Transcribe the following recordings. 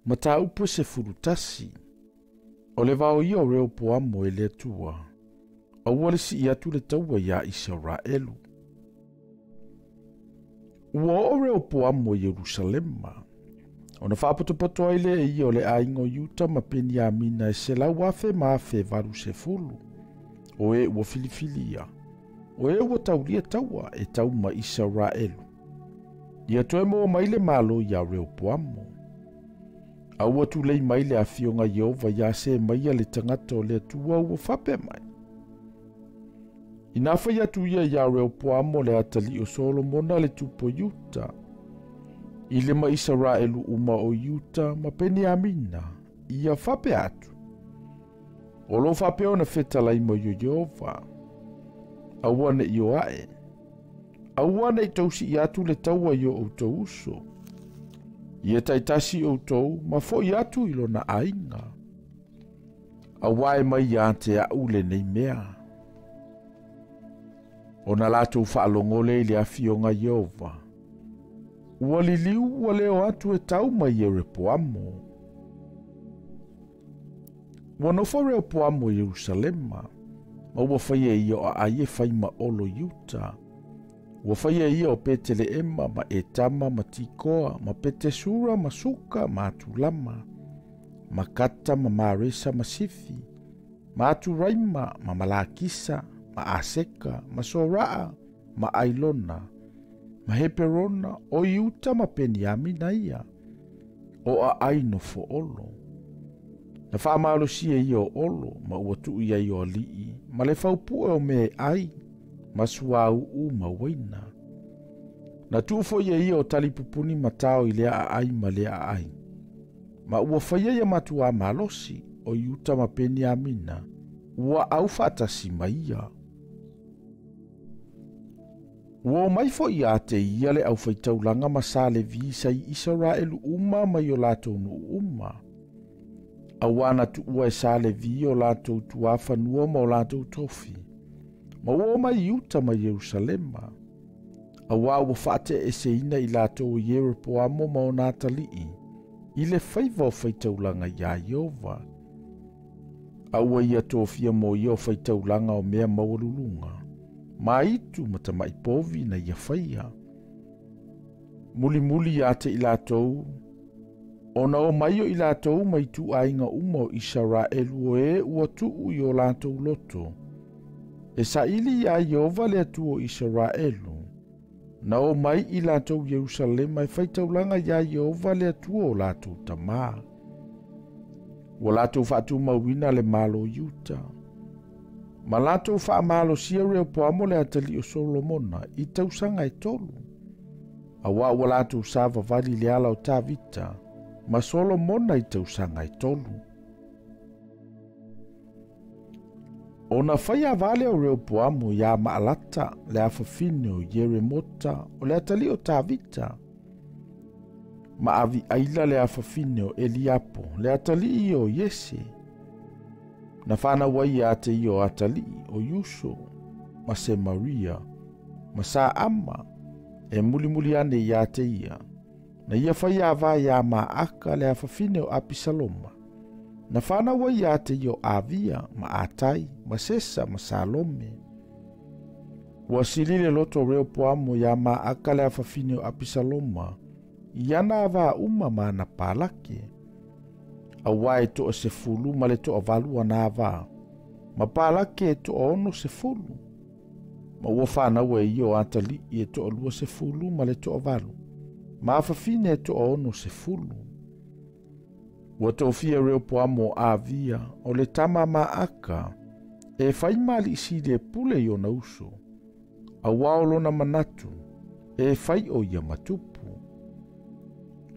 Mataupu 11. O le vaoia o Reopoamo e le Atua, aua le sii atu le taua iā Isaraelu. Ua oo Reopoamo i Ierusalema, ona faapotopoto ai lea e ia o le aiga o Iuta ma Peniamina e 100,000 ma 1,080, o e ua filifilia, o e ua taulia taua e tau ma Isaraelu. Ia toe maua mai le malo iā Reopoamo. A ua tulei mai le afioga Ieova iā Semaia le tagata o le Atua ua faapea mai. Ina fai atu ia iā Reopoamo le atalii o Solomona le tupu o Iuta, i le ma Isaraelu uma o Iuta ma Peniamina, ia faapea atu. O lo faapea ona fetalai mai o Ieova, aua ne'i o a'e, aua ne'i tausii atu le taua i o outou uso, ia taitasi outou ma fo'i atu i lona aiga. Auā e mai ia te a'u lenei mea. Ona latou faalogo lea i le afioga Ieova, ua liliu ua le o atu e tau ma Ieropoamo. Ua nofo Reopoamo i Ierusalema, ma ua faia e ia o aai e fai ma olo i uta. Ua faia e ia o Peteleema ma Etama ma Tikoa ma Petesura ma Suka ma Atulama, ma Kata ma Maresa ma Sifi, ma Aturaima ma Malakisa ma Aseka ma Soraa ma Ailona, ma Heperona o Iuta ma Peniamina ia, o aai nofo olo. Na faamalosia ia o olo ma ua tuu i ai o alii, ma le faupue o mea e ai, ma suauu ma uaina. Na tuu foi e ia o talipupuni ma tao i lea aai ma lea aai. Ma ua faia ia matuā malosi o Iuta ma Peniamina, ua aufaatasi ma ia. Ua omai foi ia te ia le aufaitaulaga ma sa Levi sa i Isaraelu uma mai o latou nuu uma. Auā na tuua e sa Levi o latou tuafanua ma o latou tofi. Ma ua omai i Iuta ma Ierusalema. Auā ua faate'eeseina i latou e Ieropoamo ma ona atalii, i le faiva o faitaulaga iā Ieova. A ua ia tofia mo ia o faitaulaga o mea maualuluga, ma aitu ma tama'i povi na ia faia. Mulimuli ia te i latou, ona omai o i latou mai ituaiga uma o Isaraelu o e ua tuu i o latou loto, e saili iā Ieova le Atua o Isaraelu, na omai i latou i Ierusalema e faitaulaga iā Ieova le Atua o latou tamā. Ua latou faatumauina le malo o Iuta, ma latou faamalosia Reopoamo le atalii o Solomona i tausaga e 3, auā ua latou savavali i le ala o Tavita ma Solomona i tausaga e 3. Ona faia ava lea o Reopoamo iā Maalata le afafine o Ieremota o le atalii o Tavita, ma Aviaila le afafine o Eliapo le atalii o Iese. Na fanau ai ia te ia o atalii o Iuso ma Semaria ma Saama e mulimuli ane ia te ia. Na ia faia ava iā Maaka le afafine o Apisaloma. Na fanau ai ia te ia o Avia ma Atai ma Sesa ma Salome. Ua sili le loto o Reopoamo iā Maaka le afafine o Apisaloma i ana ava uma ma ana palake. Auā e 10 ma le 8 ana ava, ma palake e 60. Ma ua fanau e ia o atalii e 20 ma le 8, ma afafine e 60. Ua tofia Reopoamo Avia o le tama Maaka e fai ma alii sili e pule i ona uso, auā o lona manatu e fai o ia ma tupu.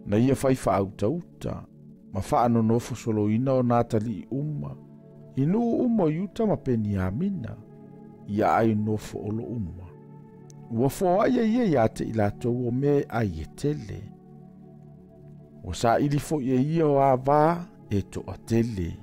Na ia fai faautauta ma faanonofo soloina ona atalii uma, i nuu uma o Iuta ma Peniamina, ia ai nofo olo uma. Ua foaia ia ia te i latou o mea e ai e tele. Ua saili foi e ia o ava e toatele.